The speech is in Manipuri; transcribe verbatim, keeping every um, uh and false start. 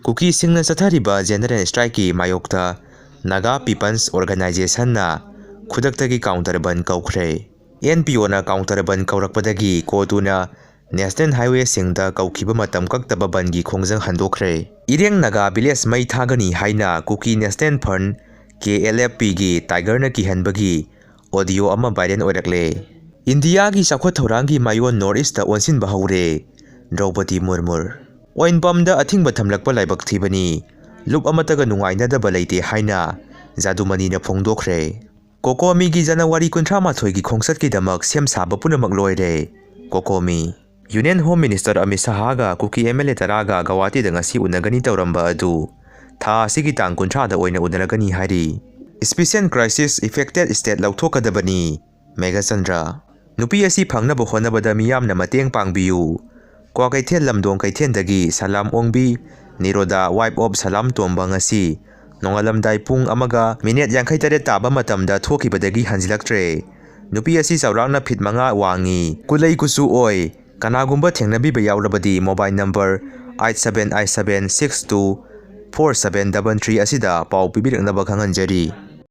ꯀꯨꯀꯤꯁꯤꯡꯅ ꯆꯠꯊꯔꯤꯕ ꯖꯦꯅꯔꯦꯜ ꯁ꯭ꯇ꯭ꯔꯥꯏꯛꯀꯤ ꯃꯥꯌꯣꯛꯇ ꯅꯥꯒꯥ ꯄꯤꯄꯜꯁ ꯑꯣꯔꯒꯅꯥꯏꯖꯦꯁꯟꯅ ꯈꯨꯗꯛꯇꯒꯤ ꯀꯥꯎꯟꯇꯔ ꯕꯟ ꯀꯧꯈ꯭ꯔꯦ꯫ ꯑꯦꯟ ꯄꯤ ꯑꯣꯅ ꯀꯥꯎꯟꯇꯔ ꯕꯟ ꯀꯧꯔꯛꯄꯗꯒꯤ ꯀꯣꯇꯨꯅ ꯅꯦꯁꯅꯦꯜ ꯍꯥꯏꯋꯦꯁꯤꯡꯗ ꯀꯧꯈꯤꯕ ꯃꯇꯝ ꯀꯛꯇꯕ ꯕꯟꯒꯤ ꯈꯣꯡꯖꯪ ꯍꯟꯗꯣꯛꯈ꯭ꯔꯦ꯫ ꯏꯔꯦꯡ ꯅꯥꯒꯥ ꯚꯤꯂꯦꯖ ꯃꯩ ꯊꯥꯒꯅꯤ ꯍꯥꯏꯅ ꯀꯨꯀꯤ ꯅꯦꯁꯅꯦꯜ ꯐ꯭ꯔꯟꯠ, ꯀꯦ ꯑꯦꯜ ꯑꯦꯐ ꯄꯤꯒꯤ ꯇꯥꯏꯒꯔꯅ ꯀꯤꯍꯟꯕꯒꯤ ꯑꯣꯗꯤꯑꯣ ꯑꯃ ꯚꯥꯏꯔꯦꯜ ꯑꯣꯏꯔꯛꯂꯦ꯫ ꯏꯟꯗꯤꯌꯥꯒꯤ ꯆꯥꯎꯈꯠ ꯊꯧꯔꯥꯡꯒꯤ ꯃꯥꯌꯣꯟ ꯅꯣꯔꯠ ꯏꯁꯇ ꯑꯣꯟꯁꯤꯟꯕ ꯍꯧꯔꯦ꯫ ꯗ꯭ꯔꯧꯄꯗꯤ ꯃꯨꯔꯃꯨꯔ꯫ ꯑꯣꯏꯟꯄꯝꯗ ꯑꯊꯤꯡꯕ ꯊꯝꯂꯛꯄ ꯂꯥꯏꯕꯛ ꯊꯤꯕꯅꯤ꯫ ꯂꯨꯞ ꯑꯃꯠꯇꯒ ꯅꯨꯡꯉꯥꯏꯅꯗꯕ ꯂꯩꯇꯦ ꯍꯥꯏꯅ ꯖꯥꯗꯨꯃꯅꯤꯅ ꯐꯣꯡꯗꯣꯛꯈ꯭ꯔꯦ꯫ ꯀꯣꯀꯣꯃꯤꯒꯤ ꯖꯅꯋꯥꯔꯤ ꯀꯨꯟꯊ꯭ꯔꯥ ꯃꯥꯊꯣꯏꯒꯤ ꯈꯣꯡꯆꯠꯀꯤꯗꯃꯛ ꯁꯦꯝ ꯁꯥꯕ ꯄꯨꯝꯅꯃꯛ ꯂꯣꯏꯔꯦ꯫ COCOMI. Union home minister Amit ꯁꯍꯥꯒ ꯀꯨꯀꯤ ꯑꯦꯝ ꯑꯦꯜ ꯑꯦ ꯇꯔꯥꯒ ꯒꯧꯍꯥꯇꯤꯗ ꯉꯁꯤ ꯎꯅꯒꯅꯤ ꯇꯧꯔꯝꯕ ꯑꯗꯨ ꯊꯥ ꯑꯁꯤꯒꯤ ꯇꯥꯡ ꯀꯨꯟꯊ꯭ꯔꯥꯗ ꯑꯣꯏꯅ ꯎꯅꯔꯒꯅꯤ ꯍꯥꯏꯔꯤ꯫ Special Crisis Affected State ꯂꯧꯊꯣꯛꯀꯗꯕꯅꯤ꯫ Meghachandra. ꯅꯨꯄꯤ ꯑꯁꯤ ꯐꯪꯅꯕ ꯍꯣꯠꯅꯕꯗ ꯃꯤꯌꯥꯝꯅ ꯃꯇꯦꯡ ꯄꯥꯡꯕꯤꯌꯨ꯫ ꯀ꯭ꯋꯥꯀꯩꯊꯦꯜ ꯂꯝꯗꯣꯡ ꯀꯩꯊꯦꯜꯗꯒꯤ ꯁꯂꯥꯝ ꯑꯣꯡꯕꯤ, ꯅꯤꯔꯣꯗꯥ wife of ꯁꯂꯥꯝ ꯇꯣꯝꯕ ꯉꯁꯤ ꯅꯣꯡꯉꯥꯜꯂꯝꯗꯥꯏ ꯄꯨꯡ ꯑꯃꯒ ꯃꯤꯅꯤꯠ ꯌꯥꯡꯈꯩ ꯇꯔꯦꯠ ꯇꯥꯕ ꯃꯇꯝꯗ ꯊꯣꯛꯈꯤꯕꯗꯒꯤ ꯍꯟꯖꯤꯜꯂꯛꯇ꯭ꯔꯦ꯫ ꯅꯨꯄꯤ ꯑꯁꯤ ꯆꯥꯎꯔꯥꯛꯅ ꯐꯤꯠ ꯃꯉꯥ ꯋꯥꯡꯉꯤ, ꯀꯨꯂꯩ ꯀꯨꯆꯨ ꯑꯣꯏ꯫ ꯀꯅꯥꯒꯨꯝꯕ ꯊꯦꯡꯅꯕꯤꯕ ꯌꯥꯎꯔꯕꯗꯤ mobile number eight seven eight seven six two four seven double three ꯑꯁꯤꯗ ꯄꯥꯎ ꯄꯤꯕꯤꯔꯛꯅꯕ ꯈꯪꯍꯟꯖꯔꯤ꯫